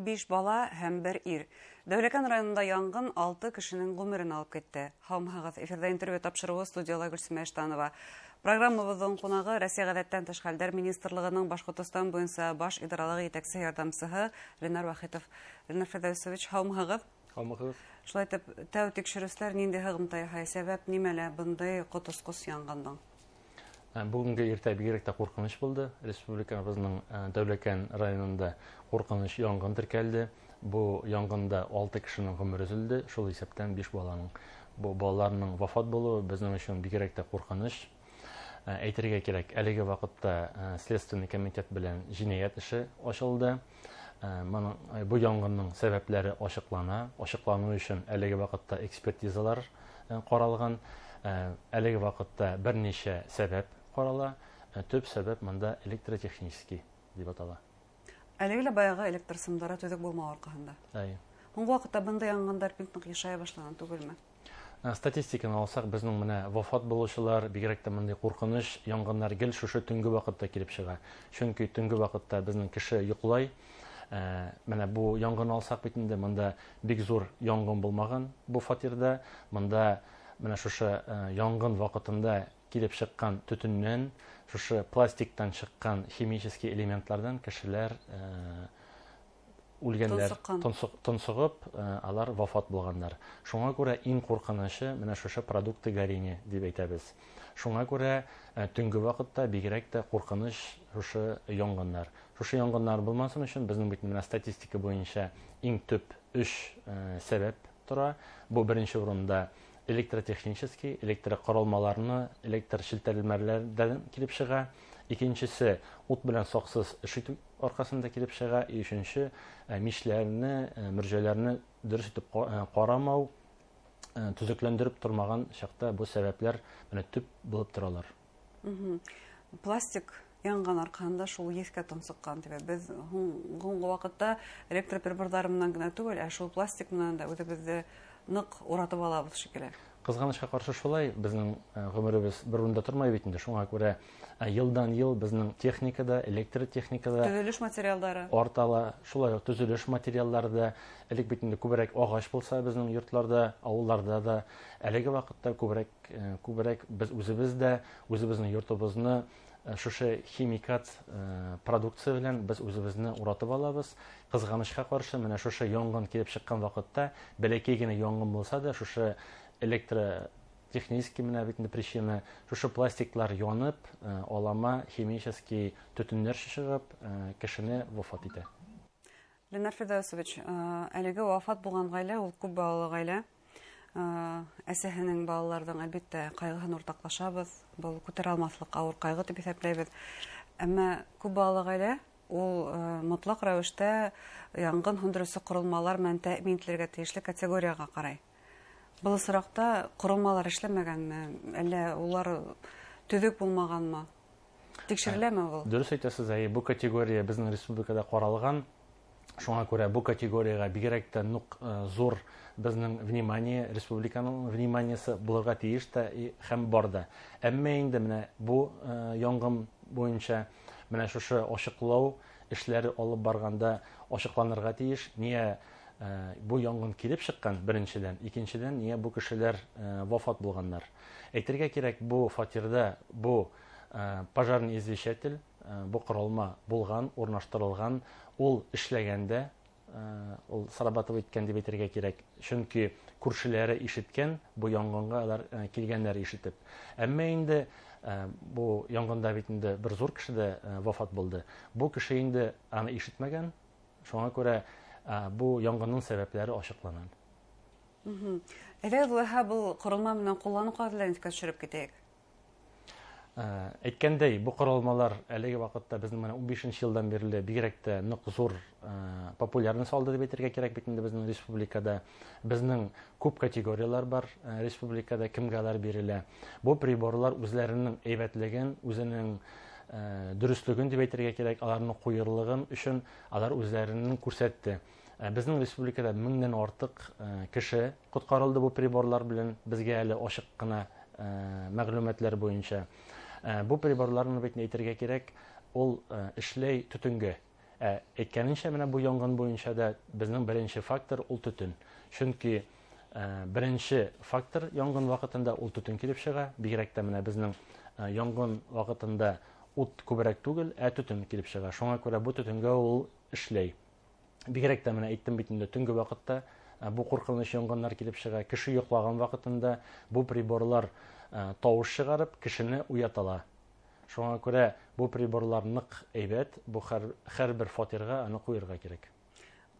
Биш бала һәм бер ир. Дәүләкән районында янгын 6 кешенең ғүмерен алып китте. Һаумыһығыҙ, эфирҙа интервью тапшырыуы, студияла Гөлсимә Иштанова. Программабыҙҙың ҡунағы Рәсәй ғәҙәттән тыш хәлдәр министрлығының Башҡортостан буйынса баш идаралығы етәксе ярҙамсыһы Ленар Вахитов. Ленар Фирҙәүсович, һаумыһығыҙ. Һаумыһығыҙ. Шулай итеп, тәү тикшереүселәр ниндәй һығымта яһай? Сәбәп нимәлә бындай ҡотосҡос янғындың? Бөгөнгө иртә бигерәк тә ҡурҡыныс булды. Республикабыҙҙың Дәүләкән районында ҡурҡыныс янгын теркәлде. Бу янгында 6 кешенең ғүмере өзөлдө, шул иҫәптән 5 баланың. Бу балаларның вафат булыуы беҙҙең өсөн бигерәк тә ҡурҡыныс. Әйтергә кәрәк, әлеге ваҡытта Следственный комитет белән енәйәт эше асылды. Бу янгынның сәбәпләре асыҡлана. Асыҡланыу өсөн әлеге ваҡытта экспертизалар ҡаралған. Әлеге ваҡытта бер нисә сәбәп ҡарала. Төп сәбәп мында электротехнический тип атала. Әлеге лә баяғы электр сымдары төҙөк булмау арҡаһында. Әйе. Һуңғы ваҡытта бындай янғындар бик ныҡ йышая башлаған түгелме? Статистиканы алсаҡ, беҙҙең менә вафат булыусылар, бигерәк тә бындай ҡурҡыныс янғындар гел шушы төнгө ваҡытта килеп сыға. Сөнки төнгө ваҡытта беҙҙең кеше йоҡлай. Менә бу янгын алсаҡ бит инде, мында бик ҙур янгын булмаған бу фатирҙа. Мында менә шушы янгын ваҡытында килеп сыҡҡан төтөннән, шушы пластиктан сыҡҡан химический элементлардан кешеләр үлгәндәр, тонсоғоп, алар вафат булғандар. Шуңа күрә иң ҡурҡынысы менә шушы продукты горения дип әйтәбеҙ. Шуңа күрә төнгө ваҡытта бигерәк тә ҡурҡыныс шушы янгыннар. Шушы янгыннар булмасын өсөн беҙҙең бит менә статистика буйынса иң төп 3 сәбәп тора. Бу беренсе урында электротехнический, электроҡоролмаларны, электр челтәрләрҙән килеп сыға. Икенсеһе ут белән саҡсыз эш итеү арҡаһында килеп сыға. Өсөнсө мишләрне, мөржәләрне дөрөҫ итеп ҡарамау, төҙөкләндереп тормаған саҡта бу сәбәпләр менә төп булып торалар. Пластик янған арҡаһында шул еҫкә тонсоҡҡан тип. Беҙ һуңғы ваҡытта электр приборҙары менән генә түгел, ә шул пластик менән дә үҙебеҙҙе ныҡ уратып алабыҙ шикелле. Ҡыҙғанысҡа ҡаршы шулай, беҙҙең ғүмеребеҙ бер урында тормай бит инде. Шуңа күрә йылдан йыл беҙҙең техникада, электр техникада төҙөлөш материалдары арта ла, шулай уҡ төҙөлөш материалдары да. Элек бит инде күберәк ағас булса беҙҙең йортларда, ауылларҙа да, әлеге ваҡытта күберәк беҙ үҙебеҙ дә үҙебеҙҙең йортобоҙно шушы химикат продукция белән беҙ үҙебеҙне уратып алабыҙ. Ҡыҙғанысҡа ҡаршы менә шушы янгын килеп сыҡҡан ваҡытта бәләкәй генә янгын булса да, шушы электротехнический менә бит инде причина, шушы пластиклар янып, алама химический төтөннәр чыгып, кешене вафат итә. Ленар Фирҙәүсович, әлеге вафат булған ғаилә ул күп балалы ғаилә. Әсәһенең балаларҙың әлбиттә ҡайғыһын уртаҡлашабыҙ, был күтәрә алмаҫлыҡ ауыр ҡайғы тип иҫәпләйбеҙ. Әммә күп балалы ғаилә ул мотлаҡ рәүештә янгын һүндереүсе ҡоролмалар менән тәьмин ителергә тейешле категорияға ҡарай. Был осраҡта ҡоролмалар эшләмәгәнме, әллә улар төҙөк булмағанмы? Тикшереләме был? Дөрөҫ әйтәсез, әйе, бу категория беҙҙең республикала ҡаралған. Шуңа күрә бу категорияға бигерәк тә ныҡ зур беҙҙең внимание, республиканың вниманиесы булырға тейеш тә һәм бар да. Әммә инде менә бу янгын буйынса менә шушы асыҡлау эшләре алып барғанда асыҡланырға тейеш. Ниә бу янгын килеп сыҡҡан беренсенән, икенсенән ниә бу кешеләр вафат булғаннар. Әйтергә кәрәк, бу фатирҙа бу пожарный извещатель, бу ҡоролма булған, урынлаштырылған, ул эшләгәндә, ул срабатывать иткән дип әйтергә кәрәк, чөнки күршеләре ишеткән, бу янгынға алар килгәннәр ишетеп. Әммә инде бу янгында бит инде бер зур кеше дә вафат булды. Бу кеше инде аны ишетмәгән, шуңа күрә бу янгынның сәбәпләре асыҡлана. Әйҙәгеҙ, улайһа, был ҡоролма менән ҡулланыу ҡағиҙәләрен иҫкә төшөрөп китәйек. Әйткәндәй, бу ҡоролмалар әлеге ваҡытта беҙҙең менә ун бишенсе йылдан бирле бигерәк тә ныҡ зур популярность алды дип әйтергә кәрәк бит инде беҙҙең республикада. Беҙҙең күп категориялар бар республикада, кемгә алар бирелә. Бу приборлар үҙләренең әйбәтлеген, үҙенең дөрөҫлөгөн дип әйтергә кәрәк, аларның ҡуйырлығын өсөн алар үҙләренең күрһәтте. Беҙҙең республикада меңдән артыҡ кеше ҡотҡарылды бу приборлар белән, беҙгә әле асыҡ ҡына мәғлүмәтләр буйынса. Бу приборларны бит әйтергә кәрәк, ул эшләй төтөнгә. Әйткәненчә, менә бу янгын буенча да безнең беренче фактор ул төтен. Чөнки беренче фактор янгын вакытында ул төтен килеп чыга. Бигрәк тә менә безнең янгын вакытында ут күбрәк түгел, ә төтен килеп чыга. Шуңа күрә бу төтенгә ул эшләй. Бигрәк тә менә әйттем бит инде, төнге вакытта бу куркыныч янгыннар килеп чыга. Кеше йоклаган вакытында бу приборлар тавыш чыгарып, кешене уятала. Шуңа күрә бу приборлар нык әйбәт, бу һәрбер фатирга аны куярга кирәк.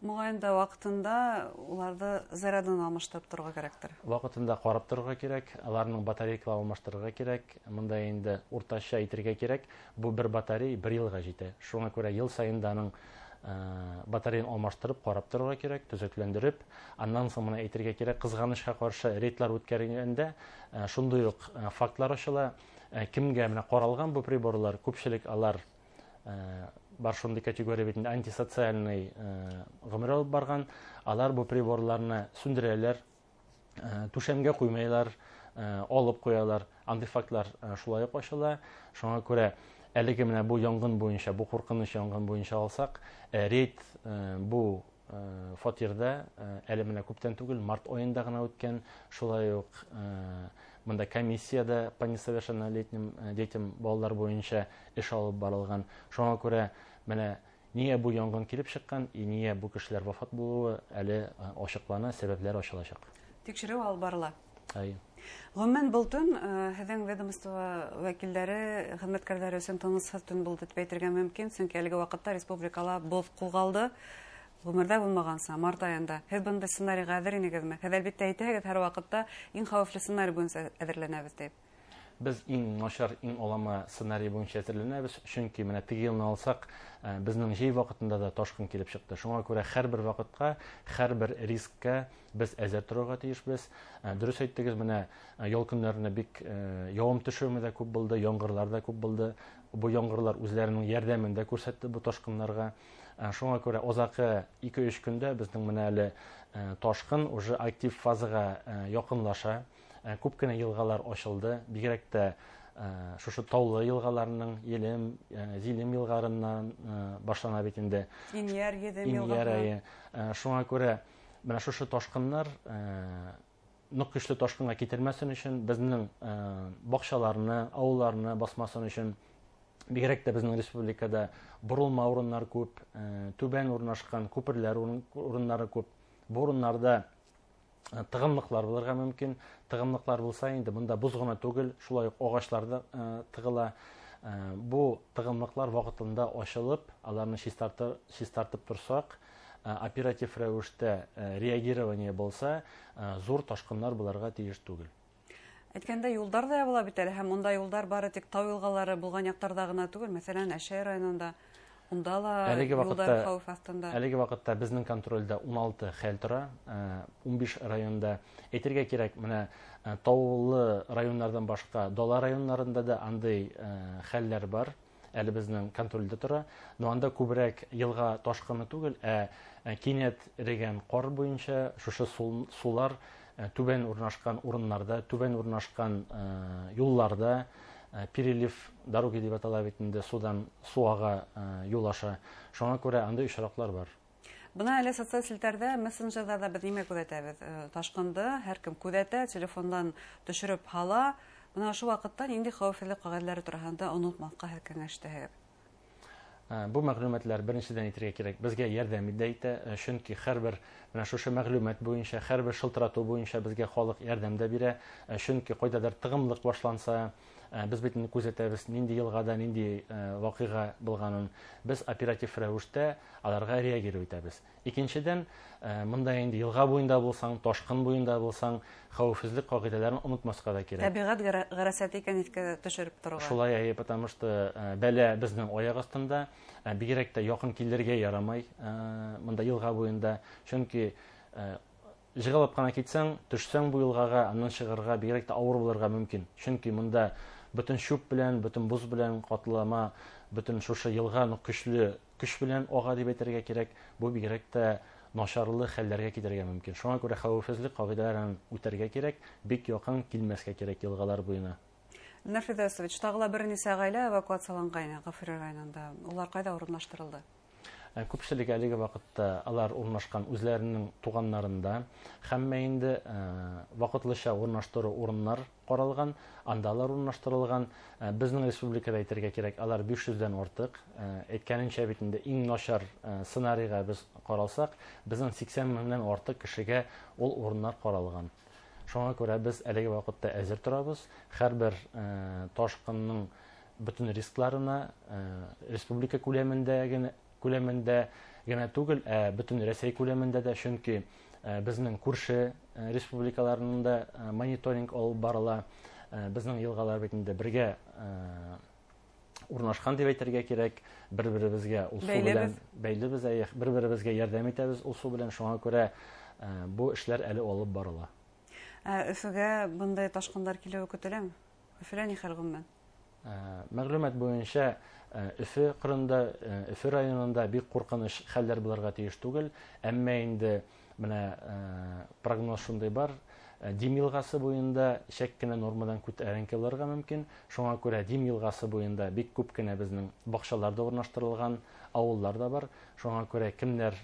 Мөгаен да вакытында уларны зарядын алмаштырып торырга кирәктер. Вакытында карап торырга кирәк, аларның батарейкаларын алмаштырырга кирәк. Монда инде уртача әйтергә кирәк, бу бер батарей бер елга җитә. Шуңа күрә ел саен да аның батареяны алмаштырып карап торырга кирәк, төзекләндереп. Аннан соң моны әйтергә кирәк, кызганычка каршы рейдлар үткәргәндә шундый ук фактлар ачыла. Кемгә менә каралган бу приборлар, күпчелек алар бар шундый категория бит инде, антисоциальный гомер алып барган, алар бу приборларны сүндерәләр, түшәмгә куймайлар, алып куялар. Андый фактлар шулай ук ачыла. Шуңа күрә әлеге менә бу янгын буенча, бу куркыныч янгын буенча алсак, рейд бу фатирда әле менә күптән түгел, март аенда гына үткән, шулай ук монда комиссияда по несовершеннолетним детям балалар буенча эш алып барылган. Шуңа күрә менә нигә бу янгын килеп чыккан, и нигә бу кешеләр вафат булуы әле ачыклана, сәбәпләр ачылачак. Тикшерү алып барыла. Әйе. Гомумән, был төн һеҙҙең ведомство вәкилдәре, хеҙмәткәрҙәре өсөн тынысһыҙ төн булды тип әйтергә мөмкин, сөнки әлеге ваҡытта республикала боҙ ҡуҙғалды. Ғүмерҙә булмағанса, март айында. Һеҙ бындай сценарийға әҙер инегеҙме? Һеҙ әлбиттә әйтәһегеҙ, һәр ваҡытта иң хәүефле сценарий буйынса әҙерләнәбеҙ тип. Беҙ иң насар, иң олама сценарий буйынса әҙерләнәбеҙ, сөнки менә теге йылны алсаҡ, беҙҙең җәй ваҡытында да ташҡын килеп сыҡты. Шуңа күрә һәр бер ваҡытҡа, һәр бер рискка беҙ әҙер торорға тейешбеҙ. Дөрөҫ әйттегеҙ, менә ял көннәренә бик яуым төшөүе дә күп булды, яңғырлар да күп булды. Бу яңғырлар үзләренең ярҙәмен дә күрһәтте бу ташҡыннарға. Шуңа күрә озакы ике-өс көндә беҙҙең менә әле ташҡын уже актив фазаға яҡынлаша. Күп кенә йылғалар ачылды, бигрәк тә шушы таулы йылғаларының, Елем, Зилем йылғаларынан башлана бит инде. Инйәр, Едем Инйәр, йылғаһы. әйе. Шуңа күрә менә шушы ташҡыннар нык көчле ташҡынға китермәсен өчен, беҙҙең баҡсаларны, ауылларны басмасын өчен, бигрәк тә беҙҙең республикада боролма урыннар күп, түбән урнашҡан күперләр урыннары күп. Бу урыннарда тығынлыҡлар булырға мөмкин. Тығынлыҡлар булса инде бында боҙ ғына түгел, шулай уҡ ағастар да тығыла. Бу тығынлыҡлар ваҡытында ачылып, аларны чистартып торсаҡ, оператив рәүештә реагирование булса, зур ташҡыннар булырға тейеш түгел. Әйткәндә, юлдар да ябыла бит әле, һәм унда юлдар бары тик тау йылғалары булған яҡтарҙа ғына түгел, мәҫәлән, Әшәй районында, унда ла юлдар хәүеф аҫтында. Әлеге ваҡытта беҙҙең контролдә ун алты хәл тора, ун биш районда. Әйтергә кәрәк, менә таулы районнарҙан башҡа дала районнарында да андай хәлләр бар, әле беҙҙең контролдә тора. Но анда күберәк йылға ташҡыны түгел, ә кинәт эрегән ҡар буйынса шушы сулар түбән урнашҡан урыннарда, түбән урнашҡан юлларда, перелив дороги дип атала бит инде, судан су аға юл аша. Шуңа күрә андай очраклар бар. Бына әле социаль селтәрҙә, мессенджерҙарҙа беҙ нимә күҙәтәбеҙ? Ташҡынды һәр кем күҙәтә, телефондан төшөрөп һала. Бына ошо ваҡытта ниндәй хәүефһеҙлек ҡағиҙәләре тураһында онотмаҫҡа һеҙ кәңәш итәһегеҙ? Бу мәгълүматлар беренсәдән әйтергә кирәк, безгә ярдәм итә, чөнки һәрбер менә шушы мәгълүмат буенча, һәрбер шылтырату буенча безгә халык ярдәм дә бирә, чөнки кайдадыр тыгымлык башланса, без бит инде күзәтәбез, нинди елгада нинди вакыйга булганын, без оператив рәвештә аларга реагировать итәбез. Икенчедән, монда инде елга буенда булсаң, ташкын буенда булсаң, хәвефсезлек кагыйдәләрен онытмаска да кирәк. Табигать гарасаты икән иҫкә төшөрөп торорға. Шулай, әйе, потому что бәлә безнең аяк астында, бигрәк тә якын килергә ярамай, монда елга буенда, чөнки жығылып ҡына китсәң, төшсәң бу елғаға, аннан чыгарга бигрәк тә авыр булырга мөмкин. Чөнки монда бөтен чүп белән, бөтен боз белән катлама, бөтен шушы елга нык көчле көч белән ага дип әйтергә кирәк. Бу бигрәк тә начарлы хәлләргә китерергә мөмкин. Шуңа күрә хәвефсезлек кагыйдәләрен үтәргә кирәк, бик якын килмәскә кирәк елгалар буена. Илнар Фирдәүсович, тағы ла бер нисә ғаилә эвакуацияланғайны Ғафури районында. Улар ҡайҙа урынлаштырылды? Күпселек әлеге ваҡытта алар урынлашҡан үҙләренең туғаннарында, һәммә инде ваҡытлыса урынлаштырыу урыннар ҡаралған, анда алар урынлаштырылған. Беҙҙең республикала әйтергә кәрәк, алар 500-дән артыҡ. Әйткәнемсә бит инде, иң насар сценарийға беҙ ҡаралсаҡ, беҙҙең 80 меңдән артыҡ кешегә ул урыннар ҡаралған. Шуңа күрә беҙ әлеге ваҡытта әҙер торабыҙ. Һәр бер ташҡынның бөтөн рискларына республика күләмендә генә түгел, ә бөтөн Рәсәй күләмендә дә, сөнки беҙҙең күрше республикаларының да мониторинг алып барыла. Беҙҙең йылғалар бит инде бергә урынлашҡан тип әйтергә кәрәк, бер-беребеҙгә ул сыу белән бәйлебеҙ, бер-беребеҙгә ярҙам итәбеҙ ул сыу белән. Шуңа күрә бу эшләр әле алып барыла. Өфөгә бындай ташҡындар килеүе көтөләме? Өфөлә ни хәл ғөмүмән? Мәғлүмәт буйынса Өфө ҡырында, Өфө районында бик ҡурҡыныс хәлдәр булырға тейеш түгел, әммә инде менә прогноз шундай бар, Дим йылғасы буйында шәк кенә нормадан күтәренке булырға мөмкин. Шуңа күрә Дим йылғасы буйында бик күп кенә беҙҙең баҡсалар да урынлаштырылған, ауылдар да бар. Шуңа күрә кемдәр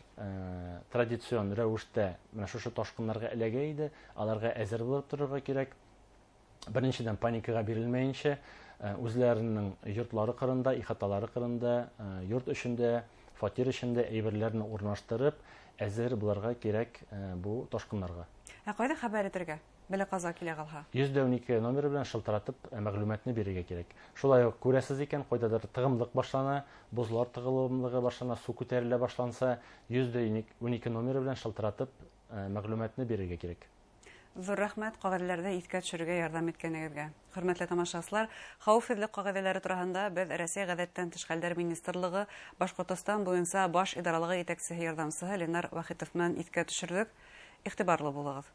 традицион рәүештә менә шушы ташҡыннарға эләгә иде, аларға әҙер булып торорға кәрәк. Беренсенән, паникаға бирелмәйенсә, үзләренең йортлары ҡырында, ихаталары ҡырында, йорт эсендә, фатир эсендә әйберләрен урынлаштырып, әҙер булырға кәрәк бу ташҡыннарға. Ә ҡайҙа хәбәр итергә? Бәлә ҡаза килә ҡалһа. 112 номеры белән шылтыратып мәғлүмәтне бирергә кәрәк. Шулай уҡ күрәсез икән, ҡайҙалыр тығымлыҡ башлана, боҙлар тығылымлығы башлана, сыу күтәрелә башланса, 112 номеры белән шылтыратып мәғлүмәтне бирергә кәрәк. Ҙур рәхмәт ҡағиҙәләрҙе иҫкә төшөрөргә ярҙам иткәнегеҙгә. Хөрмәтле тамашасылар, хәүефһеҙлек ҡағиҙәләре тураһында беҙ Рәсәй ғәҙәттән тыш хәлдәр министрлығы Башҡортостан буйынса баш идаралығы етәксеһе ярҙамсыһы Ленар Вахитов менән иҫкә төшөрҙөк. Иғтибарлы булығыҙ.